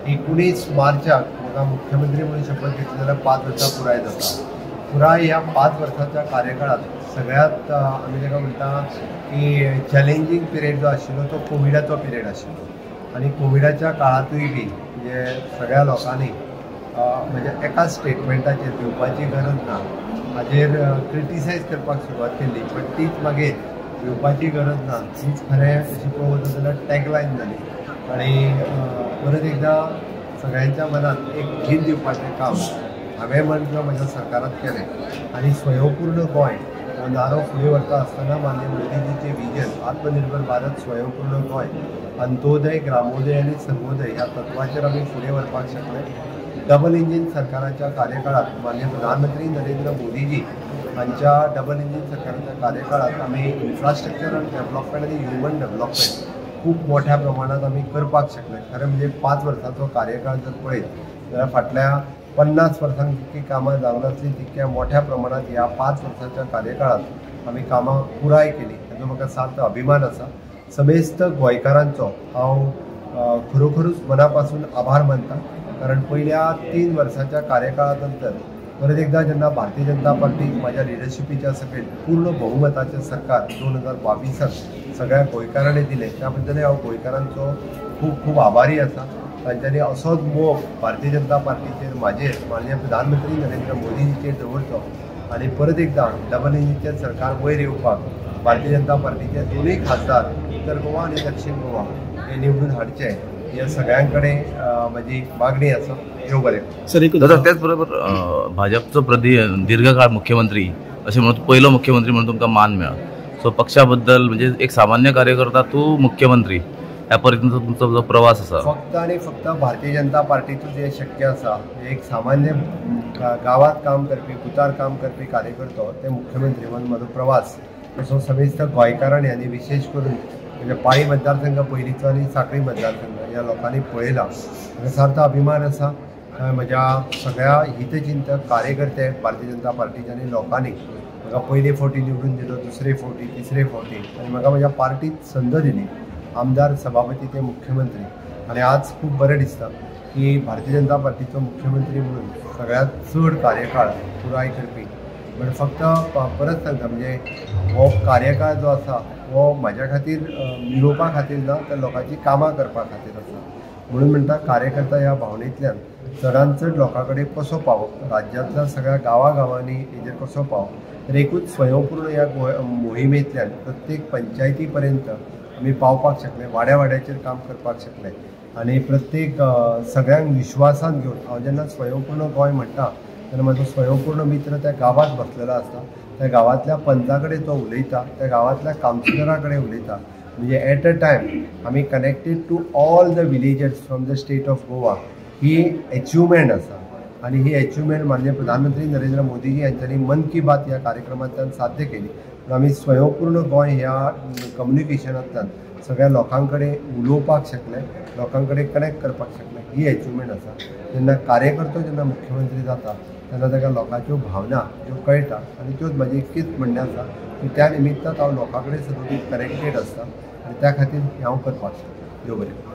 19 मार्चाक म्हाका मुख्यमंत्री म्हणून शपथ घेतली जाल्यार 5 वर्सां पुराय जाता. पुराय ह्या 5 वर्साच्या कार्यकाळात सगळ्यात आमी ताका म्हणटा की चॅलेंजींग पिरियड जो आशिल्लो तो कोविडाचो पिरियड आशिल्लो आनी कोविडाच्या काळांतूय बी म्हणजे सगळ्या लोकांनी म्हणजे एका स्टेटमेंटाचेर भिवपाची गरज ना हाजेर क्रिटिसायज करपाक सुरवात केली, पण तीच मागीर भिवपाची गरज ना हीच खरें अशी पळोवंक वचत जाल्यार टॅगलायन जाली आनी परत एकदां सगळ्यांच्या मनात एक धीर दिवपाचें काम हांवें म्हण किंवा म्हज्या सरकारान केलें आनी स्वयंपूर्ण गोंय हो नारो फुडें व्हरता आसतना माननीय मोदीजीचें विजन आत्मनिर्भर भारत स्वयंपूर्ण गोंय अंत्योदय ग्रामोदय आनी सर्वोदय ह्या तत्वाचेर आमी फुडें व्हरपाक शकले. डबल इंजीन सरकाराच्या कार्यकाळात माननीय प्रधानमंत्री नरेंद्र मोदीजी हांच्या डबल इंजीन सरकाराच्या कार्यकाळात आमी इन्फ्रास्ट्रक्चरल डेव्हलपमेंट आनी ह्युमन डेव्हलपमेंट खूब मोठ्या प्रमाणात आमी करपाक शकले. खरें म्हणजे 5 वर्सांचो कार्यकाळ जर पळयत जाल्यार फाटल्या 50 वर्सांक जितकी कामां जावंक नासली तितक्या मोठ्या प्रमाणात ह्या 5 वर्सांच्या कार्यकाळात आमी कामां पुराय केली हाचो म्हाका सार्थ अभिमान आसा. समेस्त गोंयकारांचो हांव खरोखरूच मना पासून आभार मानता, कारण पयल्या 3 वर्सांच्या कार्यकाळा नंतर परत एकदा जेन्ना भारतीय जनता पार्टी म्हाज्या लिडरशिपीच्या सकयल पूर्ण बहुमताचें सरकार 2022 सगळ्या गोंयकारांनी दिलें त्या बद्दलय हांव गोंयकारांचो खूब खूब आभारी आसा. तांच्यांनी असोच मोग भारतीय जनता पार्टीचेर म्हाजेर माननीय प्रधानमंत्री नरेंद्र मोदीजीचेर दवरचो आनी परत एकदां डबल इंजीनचें सरकार वयर येवपाक भारतीय जनता पार्टीचे दोनूय खासदार उत्तर गोवा आनी दक्षिण गोवा हे निवडून हाडचे हे सगळ्यां कडेन म्हजी मागणी आसा. देव बरें. सर एक दादा, त्याच बरोबर भाजपचो दीर्घकाळ मुख्यमंत्री अशें म्हणून पयलो मुख्यमंत्री म्हणून तुमकां मान मेळ्ळो, सो पक्षा बद्दल म्हणजे एक सामान्य कार्यकर्ता तूं मुख्यमंत्री ह्या पर्यंत तुमचो जो प्रवास आसा, फक्त आनी फक्त भारतीय जनता पार्टीतूच हें शक्य आसा. एक सामान्य गांवांत काम करपी बुथार काम करपी कार्यकर्तो ते मुख्यमंत्री म्हणून म्हजो प्रवास तसो समेस्त गोंयकारांनी आनी विशेश करून म्हणजे पाळी मतदारसंघ पयलींचो आनी सांखळी मतदारसंघ ह्या लोकांनी पळयला. म्हाका सार्थ अभिमान आसा म्हज्या सगळ्या हितचिंतक कार्यकर्ते भारतीय जनता पार्टीच्या आनी लोकांनी म्हाका पयले फावटी निवडून दिलो, दुसरे फावटी, तिसरे फावटी आनी म्हाका म्हज्या पार्टीत संद दिली आमदार, सभापती ते मुख्यमंत्री. आनी आज खूब बरें दिसता की भारतीय जनता पार्टीचो मुख्यमंत्री म्हणून सगळ्यांत चड कार्यकाळ पुराय करपी. बट फक्त परत सांगता म्हणजे हो कार्यकाळ जो आसा हो म्हाज्या खातीर मिरोवपा खातीर ना तर लोकांची कामां करपा खातीर आसा. म्हणून म्हणटा कार्यकर्ता ह्या भावनेंतल्यान चडान चड लोकां कडेन कसो पावप, राज्यांतल्या सगळ्या गांवागांवांनी हेजेर कसो पावप, तर एकूच स्वयंपूर्ण ह्या मोहिमेंतल्यान प्रत्येक पंचायती पर्यंत आमी पावपाक शकले, वाड्या वाड्याचेर काम करपाक शकले आनी प्रत्येक सगळ्यांक विश्वासान घेवन हांव जेन्ना स्वयंपूर्ण गोंय म्हणटा तेन्ना म्हाजो स्वयंपूर्ण मित्र त्या गांवांत बसलेलो आसता, त्या गांवांतल्या पंचा कडेन तो उलयता, त्या गांवांतल्या कावन्सिलरा कडेन उलयता. म्हणजे एट अ टायम आमी connected to all the villagers from the state of Goa he achievement आसा आनी ही एचिवमेंट माननीय प्रधानमंत्री नरेंद्र मोदीजी हांच्यांनी मन की बात ह्या कार्यक्रमांतल्यान साध्य केली. पूण आमी स्वयंपूर्ण गोंय ह्या कम्युनिकेशनांतल्यान सगळ्या लोकां कडेन उलोवपाक शकले, लोकां कडेन कनेक्ट करपाक शकले, ही एचिवमेंट आसा. जेन्ना कार्यकर्तो जेन्ना मुख्यमंत्री जाता तेन्ना ताका लोकांच्यो भावना ज्यो कळटा आनी त्योच म्हाजें इतकीच म्हणणें आसा की त्या निमित्तान हांव लोकां कडेन सतत कनेक्टेड आसता आनी त्या खातीर हें हांव करपाक शकता. देव बरें.